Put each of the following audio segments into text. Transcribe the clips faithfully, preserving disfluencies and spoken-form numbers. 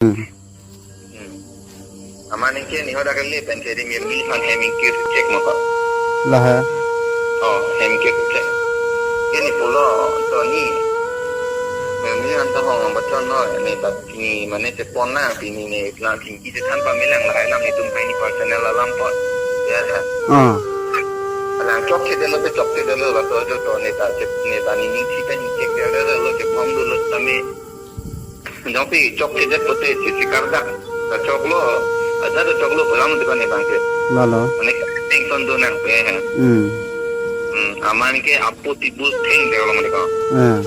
Hmm. Hmm. Amat ningke ni hoda kali pen ke di mirmi han hem ingkir check mo ko. Lahai. Oh, hem ingkir check. Ke ni pulo to ni. Mirmi han ta hong bachon no ni ta ni mane chepon na pini ni lang chingki chethan pame lang lahai alam netum hai ni personal alam po. Ya ta. Ah. Alang chokchedetlo te chokchedetlo laso ajoto ne ta chep ne ta ni ning si pen chekchedetlo chepon dolo tame. Jongsi chokchedet pote chisi kardak. Ta choklo, aja ta choklo pulang di kone bangke. Lalo. Mane tension do nangpe. Hmm. Hmm, amat ke apo tibus theng delo mane ko. Eh.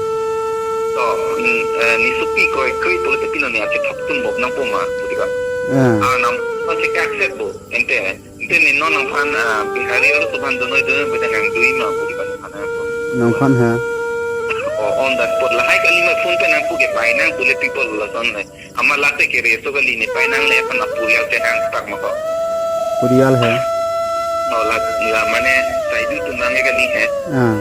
To, hmm, eh, ni supi ko kri politik pino ni ache thap tum bob nangpo ma, puti ka. Eh. Ah, nam, ache ka accept bo, ente. Ente ni non nangphan, ah, Bihari aru subhan donoi donoi beda nangdui ma, puti ka nangphan nangpo. Nangphan ha. Oh, on that spot lahai kali ma phone pe nangpu ke bai nang pule people lason nai. Amat late ke reso kali ne pai nang le pan apurial te hang tak mo ko. Purial hai. No la la mane saidu tum nang kali hai. Ah.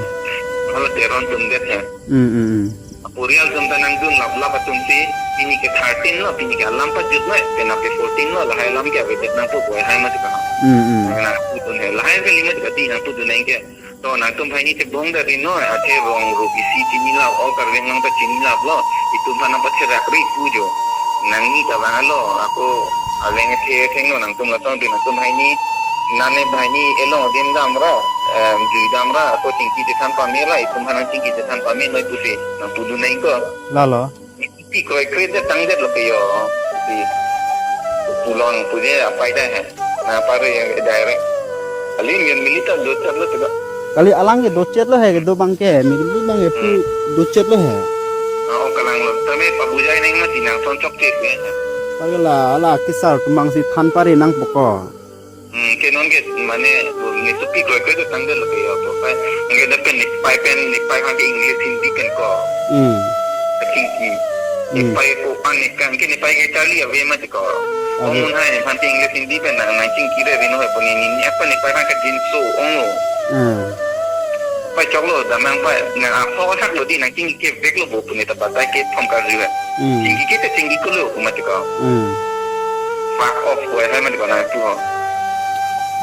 Hala Teron tum det hai. Hmm, hmm, hmm. Apurial tum ta nangdun lap lap atum si pini ke thirteen lo, pini ke alam pa jut lo, pena ke fourteen lo, lahai alam ke avedet nangpo ko hai mati ka. Hmm, hmm. Nang pudun hai. Lahai kali mati ka di nangpudun nang ke. To nangtum hai ni chebong da ri no, athe rong ro isi chini la, all Karbi Anglong ta chini la lo, itum aphan nangpatherak ri pu jo. Nangni ta bang alo, ako aleng athe thengno nangtum lason ri nangtum hai ni, nane hai ni elong adim dam ra, em, jui dam ra, ako chingki chethan pame ra, itum aphan nang chingki chethan pame noi pusi, nangpudun nang ko. Lalo. Pi kroi kroi je tangdet lo ke yo. Pi pulang puje apai dah hai. Na pare yang direct. Kali yang milita do chat lo tega. Kali alang ke dochet lo hai ke do bangke, mili bangke pu Hmm. dochet lo hai. Ah, oh, kalang lo. Tame pabujai neng mati nang son chokche ke. Pagla ala kisar tumang si than pare nangpo ko. Hmm, ke non ke mane ni supi kroi kroi ke tangdet lo ke yo to. Pai, nge da pen ni pai pen ni pai han ke English Hindi pen ko. Hmm. Chingki. Ni Hmm. pai ko an ni kan ke ni pai ke charli ave ma ko. Ave. Omun hai han ke English Hindi pen nang nang chingki re vino hai puni ni ni apa ni pai han ke jinso ong lo. Hmm. Pai chok lo damnang pai nang apo hak lo di nang chingki ke vek lo bo puni ta batai ke thom kar ju hai. Hmm. Chingki ke te chingki ko lo kuma ko. Hmm. Fuck off ko hai ma ko na tu ho.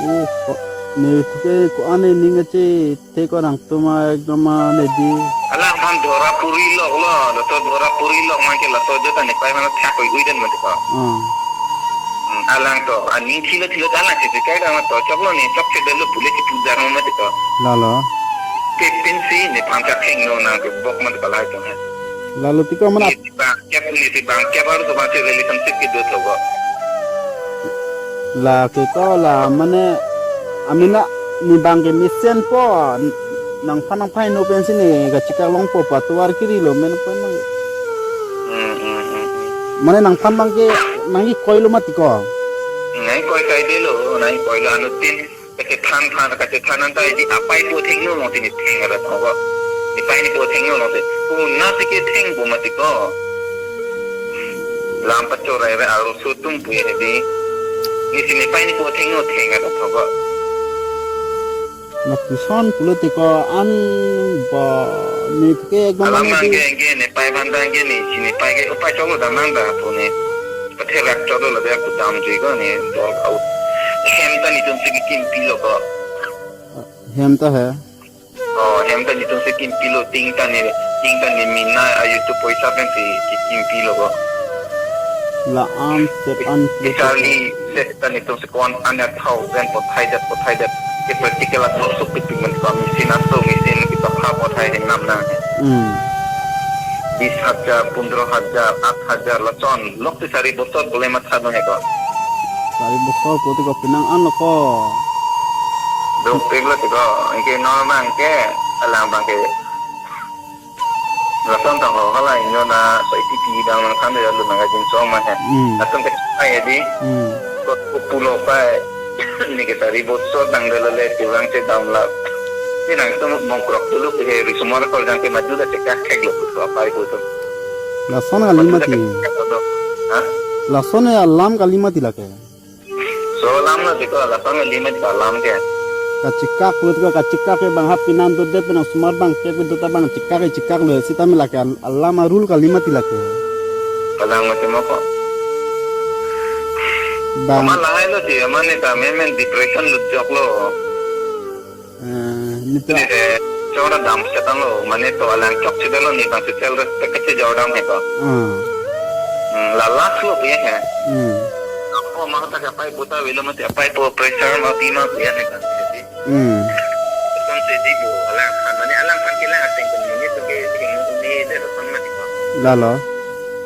Oh, ko, ne tu ke ko ane ning ache te ko nangtum ekdom ane di. Alang aphan dhora puri lok lo, lo to dhora puri lok ma ke lo to jota ne pai mana thak koi ui den ma ko. Hmm. Hmm, alang to, aning thilo thilo ta alang che kai dam to chok lo ne chokche det lo pule che puja ma ko. Lalo. Te pensi ne phan chak heng no na ke bok ma ko lai to hai. Lalo tiko mana Ni si bang kep ni si bang kep aru to bang si relationship ke do to ko. La ke ko la mane amina ni bang ke mesen po nangphan nangphai no pensi ne kachikak longpo pa tovar kiri lo men pen mang. Hmm, hmm, hmm, hmm. Mane nangphan bangke nangkikoi lo mati ko. Nangkoi kai det lo, nangkoi lo anutin. Kachethan than, kachethan anta edi apai po thengno lo tini theng ra thong ko. Ni pai ni po thengno lo te. Una si ke theng po mati ko. Lam pachorai re arloso atum pu edi. Ni si ni pai ni po thengno theng ra thong ko. Lapuson pulo tiko an ba ni ke ekdom Alam mane nang di ke ke ne pai ban dan ke ni si ni pai ke upai chok lo dam nang da pu ni. Patherak chok lo da ku dam ji ko ni dol out. Hem ta netum si kimpi lo ko. Hem ta hai. Oh, hem ta netum si kimpi lo ting ta ni ting ta ni mina ayu tu poisa pen si kimpi lo ko. La an set an pulo Charli set ta netum si kon an ya thousand pothai det pothai det. Ke practical a thok suk pipi men ko machine aso machine kita pha pothai hen nam na. Hmm. Bis hajar, pundro hajar, at hajar la chon. Lok ti sari bosor bole matha no he ko. Sari bosor ko ti ko pinang an lo ko. Dong pek lo ti ko. Engke no bang ke alang bang ke. Lason tang ho hala inyo na so iti ti dang nang than de lu nang ajin song ma he. Hmm. Lason ke ai di. Hmm. Ko pulo pa ni ke sari bosor dang de le ti bang che dam la. Ti nang tum mong krok dulu ke he ri sumar kor jang ke maju da che ka khek lo ko pai ko to. Lason kali mati. Ha? Lason ya lam kali mati lake. So lam lo ti ko lason kali mati lam ke. Kachikak lo ti ko kachikak ke bang hap pinan to de pinang sumar bang ke do ta bang chikak ke chikak lo sitame lake al-, alam arul kali mati lake. Kalang mati mo ko. Bang. Ama lahai lo si, ama ne ta memen depression lo jok lo. Eh, ne ta. Ni de, chora dam setan lo, mane to alang chok si lo ni bang si self respect ke si jor dam he to. Hmm. Hmm, la last lo pu ya he. Hmm. Ako ma ta ka pai puta velo mati apai po pressure ma pi ma pu ya he ta. Hmm. Son se di bo, alang phan, mane alang phan kelang ateng pen mane to ke thing ne de son mati ko. Lalo.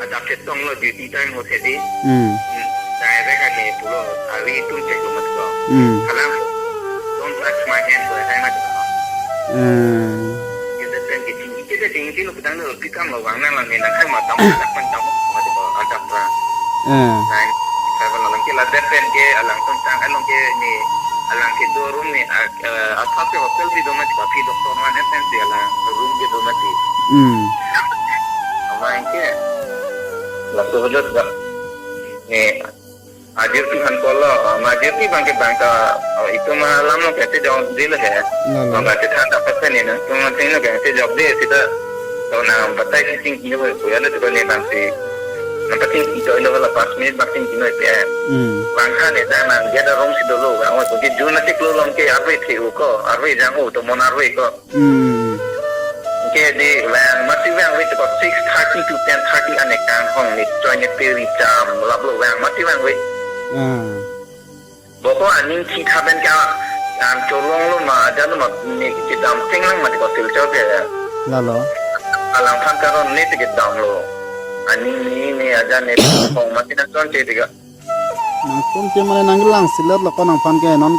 Adap se tong lo duty time ho se di. Hmm. Hmm. Direct ani pulo, ari tum check lo mati ko. Hmm. Alang, "Don't touch my hand," ko, hai mati ko. Hmm. Kita pen ke ching, kita ching ching lo kudang lo, pikam lo, vang nang lang ni nang hai ma tam, tak pen tam, mati ko, adap ra. Eh. Nine seven alang ke la det pen ke alang tuntang along ke ni alang ke do room ni, ah, eh, athak ke hostel si do mati, kapi doktor man S N C alang room ke do mati. Hmm. Ama ke la so hodot ba. Ni ajir tu han kolo, ama ajir tu bang ke bang ta, oh, itu ma lam lo ke te jong dil he. Lalo. Bang ke than ta pasen ni na, tu ma tin lo ke te jok de sita. To na batai si ting kilo ko ya le to ne bang si. Na patin ki to lo la pas minute bang ting kilo pe. Hmm. Bang khan ne ta nang dia da room si dolo, bang ko ke jun na tik lo lom ke arve the ko, arve jang ho to mon arve ko. Hmm. Ke di vang mati vang ve to six thirty to ten thirty ane kang hong ni choi ne peri jam lap lo vang mati vang ve. Ah. Boko aning thi tha pen ka an cholong lo ma ajan lo ma ne kedam cheng lang mati ko Silchar ke. Lalo. Alang phan karon ne te kedam lo. Aning ni ne ajan ne hong mati na chon che te ka. Nang chon che mane nang lang silet lo ko nang phan ke non